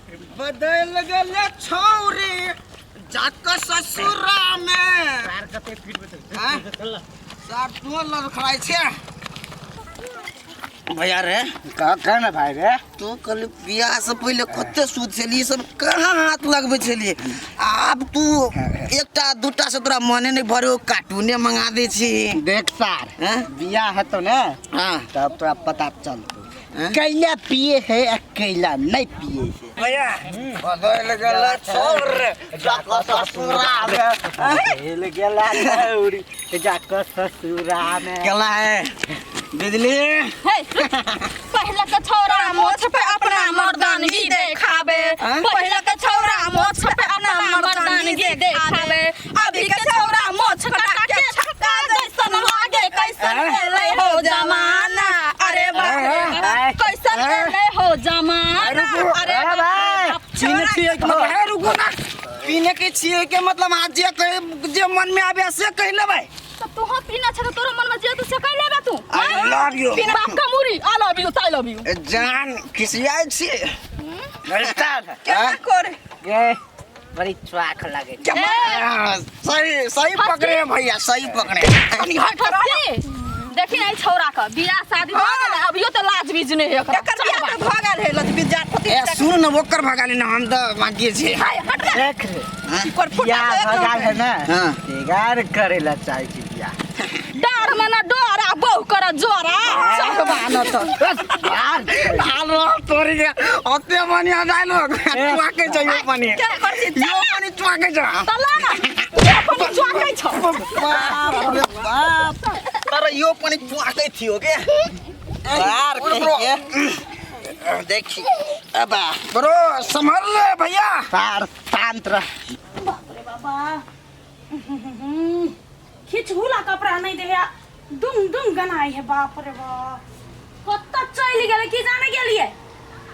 बदल गेले छौरी जाक ससुरा में। सार कते फीट में आँय? सार तू लड़खड़ाइ छै भैया रे। कह कह ना भाई रे। तू कहली बियाह से पहिले कते सूद छली, सब कहाँ हाथ लगबै छली, आब तू एकटा दूटा से तोरा मने नहीं भरे, कार्टूने मंगा दै छी। देख सार, हाँ? बियाह हेतो ना हाँ। तब तोरा पता चलतो हाँ? कैला पिए है आ कैला नहीं पिए है। भैया बदल गेल छोर जाक ससुरा में। बदल गेला छौरी जाक ससुरा में। केला है बिजली। हे, पहले के छौरा मोछ पे अपना मर्दानगी देखाबे। हाँ? पहले के छौरा मोछ पे अपना मर्दानगी देखाबे, अभी के छौरा मोछ कटा के छक्का जैसन लागे। कैसन हाँ? एलै हो जमाना, अरे बाप रे बाप, कैसन एलै हो जमाना, अरे अरे बाप रे भाई, बाप। पीने छियै के मतलब है, रुको ना, पीने के छियै के मतलब आज जे कहे जे मन में आबे से कहि लेबै। तऽ तोहूँ पीना छै तऽ तोरो मन में जे तू से कहि लेबे तू। I love you. पीना बाप का मुरी, I love you, I love you. जान खिसियाइ छी। सार हाँ? करे ये बड़ी चुआख लगे छै। सही सही पकड़े हैं भैया, सही पकड़े। कनी हट हट, देखी नहीं छौरा का बियाह शादी भ गेल, अभियो तो लाज बीज नहीं है एकरा। एकर बियाह तऽ भऽ गेल है लजबीज जात पति। ए सुन न, ओकर भगाली ना, हम तऽ बाकी छी। हाय हट रे। देख रे, पर फुटा बियाह तऽ भऽ गेल है ना। हाँ। बेगार करे ला चाहे छी बियाह। डर में न डर आ बहु कर जोरा चढ़बा न तो। यार हाल रह तोरी के ओते बढ़िया डायलॉग चुआके छै, यो पानी, क्या कर छी? यो पानी चुआके छै। तला ना यो पानी चुआकै छौ। बाप रे बाप, तर यो पानी चुआकै थियो के यार कहिके देखी अब ब्रो संभल ले भैया। सार शांत रह। बाप रे बाबा, खिचहुला कपड़ा नहीं दे है, दुम दुम गनाई है। बाप रे बाप, कत्ता चलि गेलै की जाने गेलिए।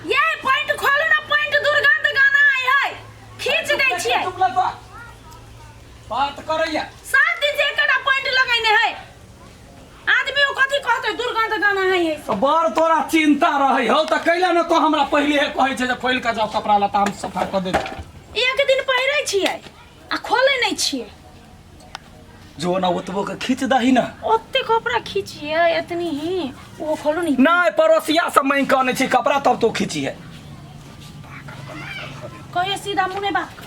ये पैंट खोलू ना, पैंट दुर्गंध गाना आई है, खींच दै छियै। बात करैया। 7 दिन से एकटा पैंट लगैने है आदमी, ओ कथी कहतै, दुर्गंध गाना है है। बड़ तोरा चिंता रहै हौ तऽ कैला ने तो हमरा पहिले कहै छै जे खोलि कऽ जाओ कपड़ा लत्ता, हम सफा कऽ देब। एक दिन पहिरै छियै आ खोलै नहि छियै। जो ना ओतबो के खींच दही ना। ओते कपड़ा खींचिए एतनी ही, ओ खोलू नहीं। नहीं, पड़ोसिया सब मांगि कऽ अनै छै कपड़ा तब तो खींचिए। कहियो सीधा मुँह नहीं बात कर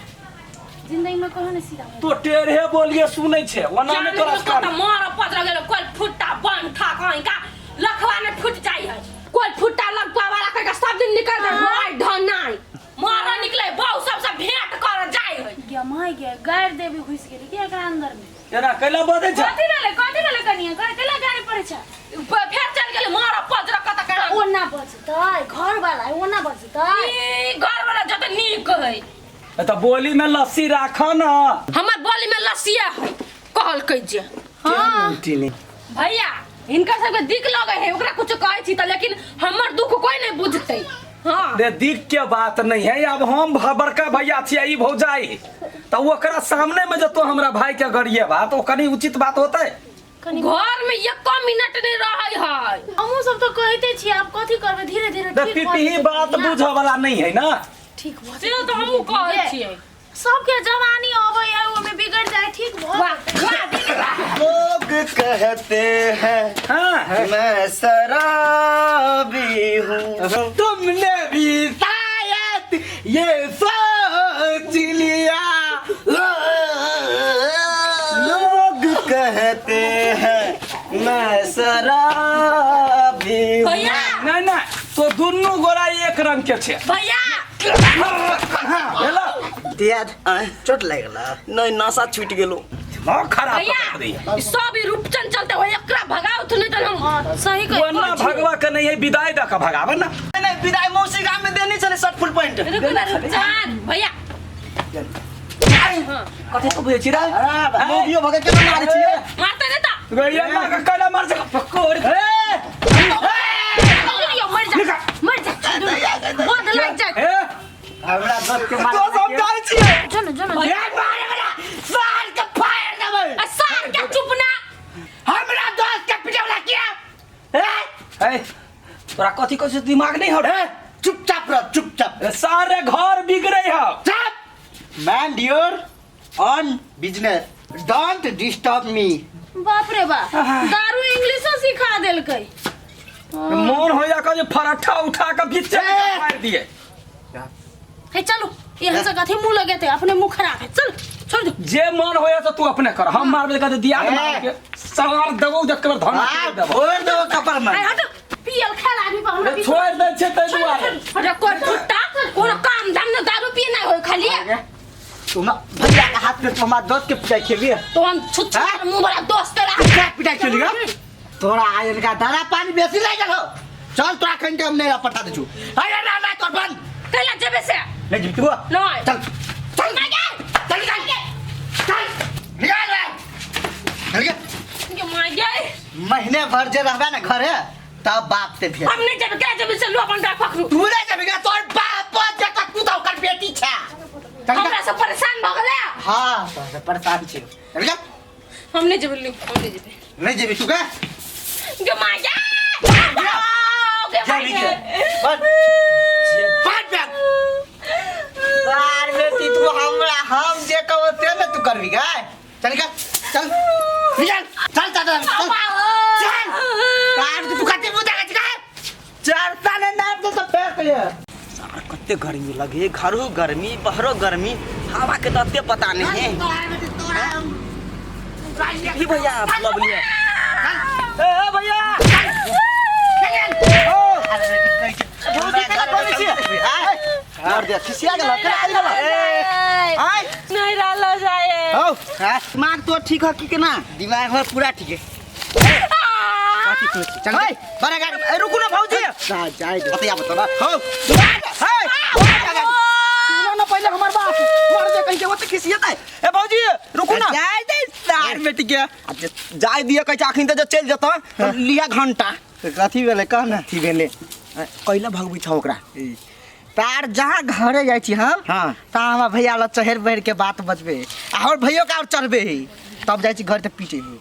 जिंदगी में, कहियो नहीं सीधा मुँह। तो टेढ़े बोलिए सुनै छै, ओना नहि तोरा जाने कत मार पत्र गेल कोई फुट्टा बन था कहीं का लखवा में फुट जाई है, कोई फुट्टा लगवा वाला कहीं का सब दिन निकल जाए भाई धन नहीं मार निकले बहु सब से भेंट कर जाई है। गया माय गया गायर देवी घुस गेली कि एकरा अंदर में। एना कैला बजै छै? कथी भेलै, कथी भेलै कनिया, कैला गाड़ी पड़ै छै? फेर चल गेल मार पत्र कत करा। ओना बजतै घर वाला, ओना बजतै। ई घर वाला जत नीक है। तऽ बोली में लस्सी राख न। हमर बोली में लस्सी है कहलकै जे। हाँ। भैया हिनकर सबके दिक लगे है, ओकरा कुछ कहै छी तऽ, लेकिन हमर दुख कोई नहीं बुझतै। हाँ रे दिक के बात नहीं है, अब हम बड़का भैया छियै, ई भौजाई, तऽ ओकरा सामने में जतो हमरा भाई के गरिएबा तऽ ओ कनी उचित बात होतै? घर में एको मिनट नहीं रहै है। हमहूँ सब तऽ कहिते छियै, आब कथी करबै, धीरे धीरे तऽ ठीक भऽ पिपही जेतै बात कनिया। बुझऽ वाला नहीं है ना। ठीक भऽ से तऽ हमहूँ कहै छियै। सबके जवानी अबै है, ओमे बिगड़ जाए, ठीक भऽ वाह जेतै। वाह दीदी। लोग कहते हैं हाँ मैं शराबी हूँ, तुमने भी शायद ये सोच लिया। लोग कहते हैं मैं शराबी हूँ। भैया नहीं नहीं, तो दुनू गोरा एक रंग के छे। भैया भेलो दिया चोट लागि गेल? नहीं, नशा छूट गेलो। दिमाग खराब भैया कर दैया। ई सब ई रूपचन चलते हो, एकरा भगाओ तो नहीं तो हम सही कहै ओना भगवा के नहीं है, विदाई दऽ के भगाबे ना। नहीं नहीं, विदाई मौसी गाम में देनी छलै शर्ट फुल पैंट। रुकू ना रूपचन भैया। कथी तो बुझै छी रे? मौगियो भगे केना मारै छियै? मारते नहीं ता गैया मार के कैला मार छै पकोड़। यो मर जा, मर जा, बद लागि जाए। ए हमरा दोस्त के मार तो सब जाइ छियै। जो न जो न। सार के फायर देबै। आ सार के चुप ना। हमरा दोस्त के पिटवला किया? ए तोरा कथी कहै छै, दिमाग नहीं हौ रे? चुपचाप रह, चुपचाप। सारे घर बिगड़े है। Mind your own business, don't disturb me. बाप रे बाप, दारू इंग्लिशो सिखा देलकै। मोन हो जा जे फरट्ठा उठा के बीचे में मार दिए। हे चलू, यहाँ से कथी मुंह लगेते, अपने मुंह खराब है, चल छोड़ दो। जे मन होया तो तू अपने कर, हम मारबे के दिया मार के सवार देबो जकर धन देबो छोड़ दो कपर में। अरे हट, पियल खाल आदमी पर हमरा छोड़ दे छे तै दुआरे। अरे कोई फुट्टा कोनो काम धाम न, दारू पिए ना होय खाली। तुम भैया के हाथ में तुम्हारा दोस्त के पिटाई खेली तो हम छुच्छा मुंह वाला दोस्त तेरा क्या पिटाई खेली? तोरा आयन का दाना पानी बेसी लाग गेल हो। चल तोरा खन के हम नहीं पठा दे छु। अरे ना ना तोर बंद कैला जेबे से नहीं जेबे तू। नहीं चल चल चल चल चल निकाल रे निकाल के मार गए। महीने भर जे रहबे ना घरे तब बाप से भेट। हम नहीं जेबे, क्या जेबे से लो अपन डाक पकड़ू। तू नहीं जेबे तोर बाप जता तू तो ओकर बेटी छा। हमरा से परेशान भ गेले। हां तोरा से परेशान छी। चल जा। हम नहीं जेबे, हम नहीं जेबे। नहीं जेबे तू का के मार गए। जा बस बात बात बार बेटी तू हमरा हम जे कहबो से न तू करबी गा। चल निकल चल निकल चल चल चल चल कार तू कते मुदा के चार साल नाम तो फेंक ले। कते गर्मी लगे, घरो गर्मी बाहरो गर्मी, हवा के तो अते पता नहीं है। ही भैया लब लिया। ए भैया भौजी केना बोलै छियै? मार दे खिसिया गेल केना करि गेल आय नहीं रहलो जाए। हौ दिमाग तो ठीक है कि केना? दिमाग हमर पूरा ठीक है। चल बड़ा गाड़ी। ए रुकू ना भौजी। जाए दे। बतिया बता हौ सुनो ना पहले हमर बात, मार दे कहीं के ओते खिसियत है। ए भौजी रुकू ना। जाए दे सार बेटी के। जाय दिए कहै छै अखन त जे चलि जेतऽ त लिया घंटा। कथी भेलै कह ना? कथी भेलै कैला भगबै छौ ओकरा? तार जहाँ घरे जाइ छी हम हाँ। ता हमरा भैया लग चढ़ बढ़ के बात बजबे आ हमर भैयो के और चढ़बे है तब जाइ छी घर त पीटे है।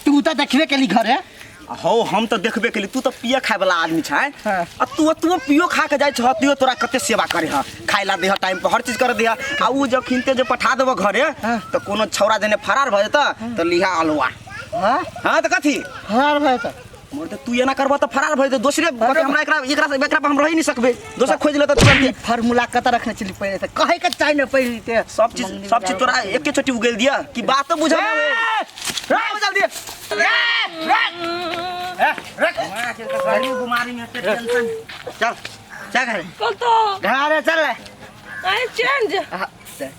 तू त देखबे केली घरे। हौ हम त देखबे केली, तू त पिए खाए वाला आदमी छै। हाँ। आ तू तू पियो खा के जाइ छह तू तोरा कते सेवा करे ह, खाए ला देह टाइम पर हर चीज कर देह। आ उ जखिनते जे पठा देबो घरे हाँ। त कोनो छौरा जने फरार भ जेतऽ त लिहा अलुआ। हां हां त कथी फरार भए त मोर त तू एना करबो त फरार भ जेतौ दोसरे हमरा एकरा एकरा से एकरा पर हम रहि नहीं सकबे, दोसर खोज लेतऽ तुरंत। फार्मूला कत रखने छली पहिले त कहै के चाही न पहिले ते सब चीज तोरा एके चोटी उगेल दिया कि बात तो बुझल ना बुझल दिया। बीमारी में टेंशन। चल चल घरे कतो घरे चल। आई चेंज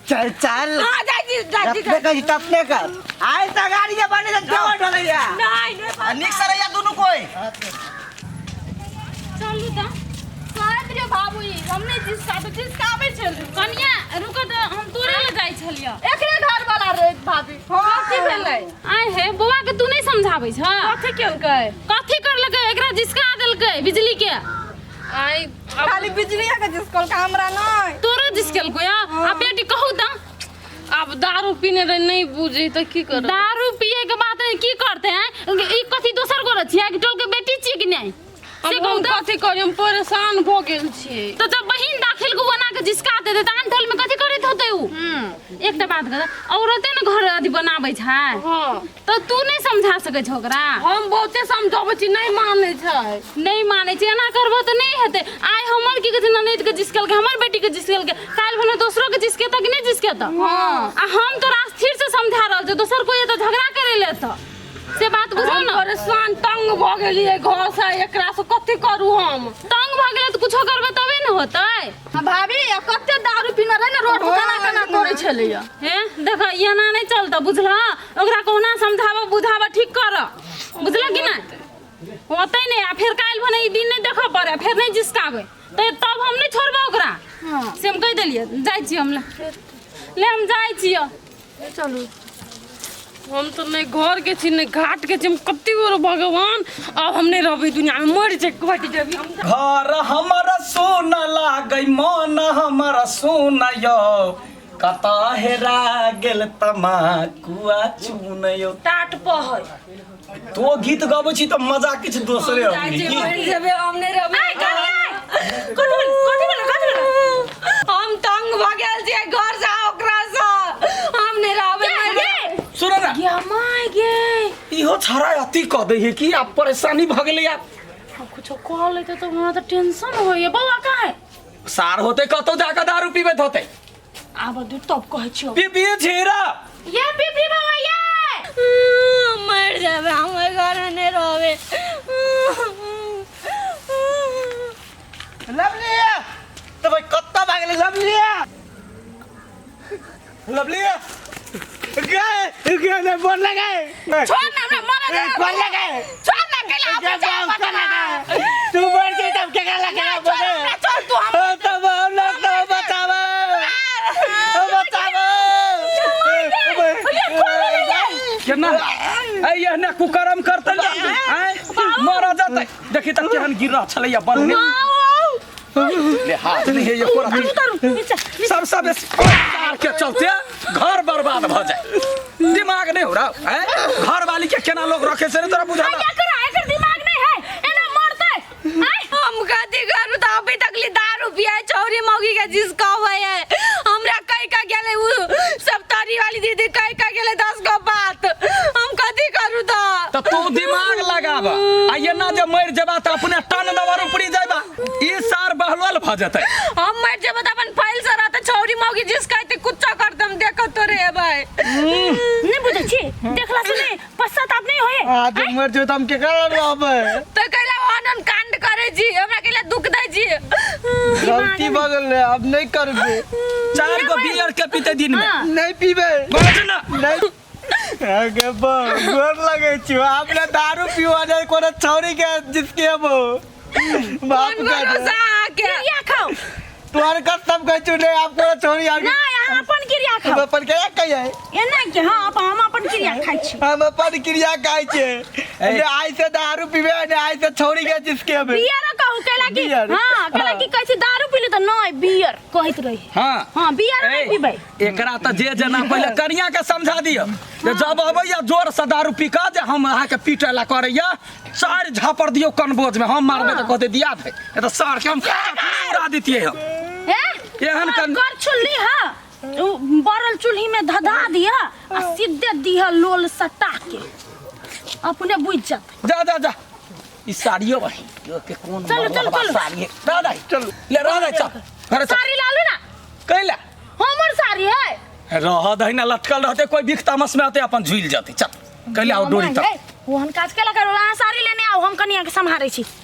चल चल। हां जाई जाई अपने का तपने का आय त गाड़ी के बने त देवर ढलैया। नहीं नहीं निक से रहिया दोनों कोई। चलू त कहैत रहियो बाबूजी हम नहीं जिसका तो जिसका आबै छल। कनिया रुको त, हम तोरे ले जाइ छलियो। एकरे घर वाला रे भाभी। कथी भेलै? आय हे बौआ के तू नहीं समझाबै छ? कथी केलकै? कथी करलकै? एकरा जिसका देलकै बिजली के। आई खाली बिजली के जिसकल का हमरा नहीं। तोरो जिसकेलको या? आ बेटी कहू त अब दारू पीने रहे नहीं बुझे त की कर। दारू पिए के बात नहीं की करते हैं? ई कथी दोसर गोरे छियै कि टोल के बेटी छियै कि नहीं? से कहू त कथी करी, हम परेशान भ गेल छियै। तो जब बहिन दाखिल को बना के जिसका दे दे त आन टोल में कथी करैत होतै उ? एकटा बात कह, औरते ने घर अथी बनाबै छै। हां तो तू नहीं समझा सकै छौ ओकरा? हम बहुते समझाबै छी, नहीं मानै छै। नहीं मानै छै, एना करबो तऽ नहीं हेतै। आइ हमर की कहै छै ननैद के जिसकेलकै, हमर बेटी के जिसकेलकै, काल्हि भने दोसरो के जिसकेतऽ कि नहीं जिसकेतऽ? हां आ हम तोरा स्थिर से समझा रहल छियौ, दोसर कोइ एतऽ झगड़ा करै ले एतऽ, से बात बुझल हम न? परेशान तंग भ गेलियै घर से, एकरा से कथी करू हम? तंग भऽ गेलै तऽ कुछो करबै तबे ने होतै। भाभी कते दारू पीने रहे ने रोड पर केना केना करै छलैया। हे देख एना नहीं चलतौ बुझलह, ओकरा कहुना समझाबऽ बुझाबऽ ठीक कर, बुझलह कि नहीं? होतै नहीं आ फेर काल्हि भने ई दिन नहीं देखऽ पड़े, फेर नहीं जिसकाबै तऽ तब हम नहीं छोड़बै ओकरा। से हम कहि देलियै, जाइ छियै हम, ले हम जाइ छियै। चलू हम तो नहीं घर के छी नहीं घाट के छी, हम कते गोर भगवान अब हम नहीं रहबै दुनिया में, मर जे कटि जेबै हम। घर हमर सोन लागै मन हमर सोन यौ, कतऽ हेरा गेल तमाकुआ चून यौ। टाट पर है तो गीत गबै छी तऽ मजा किछु दोसरे अबै जाइ की? मरि जेबै हम नहीं रहबै। कथी भेलै कथी भेलै कथी भेलै? हम तंग भ गेल छियै घर से ओकरा से हम नहीं रहबै मरि जेबै। सुनो ना गे my गे इहो छड़ा अति कह दै है कि आब परेशानी भ गेलै आब हम कुछो कह लेते तो हमरा तो टेंशन होइए बौआ कहाँ है सार होते कतौ जाके दारू पीबैत होते आब दू तब कहै छियौ पीबी झीरा ये पीपी बौआ ये मर जाबे हम ओहि घर में नहीं रहबे लवली तो भाई कत्ता भागले लवली लवली गए गए नहीं बोल लगे छोड़ ना हमरा मरे दे बोल लगे छोड़ ना कैला गए बोल लगे तू बोल के तब क्या कर लगे छोड़ हमरा छोड़ तू हम तब हम लोग तो बचाओ बचाओ केना ऐ एहने कुकरम करतै आँय मर जेतै देखी तऽ केहन गिर रहल छलैया बन्हने ले हाथ नहीं है एको रत्ती सब सब सार के चलते घर बर्बाद भ जाए दिमाग नहीं हो रहा है घर वाली के केना लोग रखे से नहीं तोरा बुझाला एकरा एकर दिमाग नहीं है एना मरतै आय हम कथी करू तऽ अभी तक ले दारू पिया छौरी मौगी के जिसका हुआ है हमरा कह का गेले उ सब तारी वाली दीदी कह का गेले 10 गो बात हम कथी करू तऽ तो तू दिमाग लगाब आ एना जे मर जेबा तऽ अपने टन दबर उपरी जेबा ई सार बहलोल भ जेतै हम मर जेबै तऽ अपन फाइल से रहते छौरी मौगी जिसका ते कुच्चा कर दम देखो तो रे भाई नहीं बुझै छी देखला से नहीं पश्चाताप नहीं होए आज मर जो हम के कर रहबे तो कैला ओहन कांड करे जी हमरा कैला दुख दै जी गलती बगल ले अब नहीं करबे चार गो बियर के पीते दिन में हाँ। नहीं पीबे बाज ना नहीं अगे बा गोर लगे छियो आपने दारू पीवा नहीं कोनो छौरी के जिसके अब बाप कौन का भरोसा अहाँके क्रिया खाओ तोहर कसम कहै छु नहीं आप कोनो छौरी आगे ना यहाँ अपन क्रिया हम खाओ अपन क्या कहिए एना के हाँ अपन हम अपन क्रिया खाइ छी हम अपन क्रिया खाइ छे ने आइ से दारू पीबे ने आइ से छौरी के जिसके अब बियर कहू कैला कि बियर। हाँ कैला कि कहै छी दारू पीली तऽ नहीं बियर कहैत रही हाँ हाँ बियर नहीं पीबै एकरा तऽ जे जेना पहिले कनिया के समझा दियौ जे जब अबैया जोर से दारू पी कऽ जे हम अहाँके पीटै ला करैया सार झापड़ दियौ कनबोज में हम मारबै तऽ कहतै दिया भाई ए तऽ सार के हम चटनी उड़ा दितियै हम हे एहन कन कर चुल्ही हा उ बरल चुल्ही में धधा दिया आ सीधे दिया लोल सटा के अपने बुझ जात जा जा जा ई साड़ियो बही के कोन चलू, मरलबा चलू, चलू। साड़ी है रह दही चलू ले रह दही चल घरे चल साड़ी लालू ना कैला हमर साड़ी है रह दही ना लटकल रहते कोई बिख तामस में आते अपन झूल जाते चल कैला आओ डोरी तक ओहन काज केला करो अहाँ साड़ी लेने आओ हम कनिया के सम्हारै छी।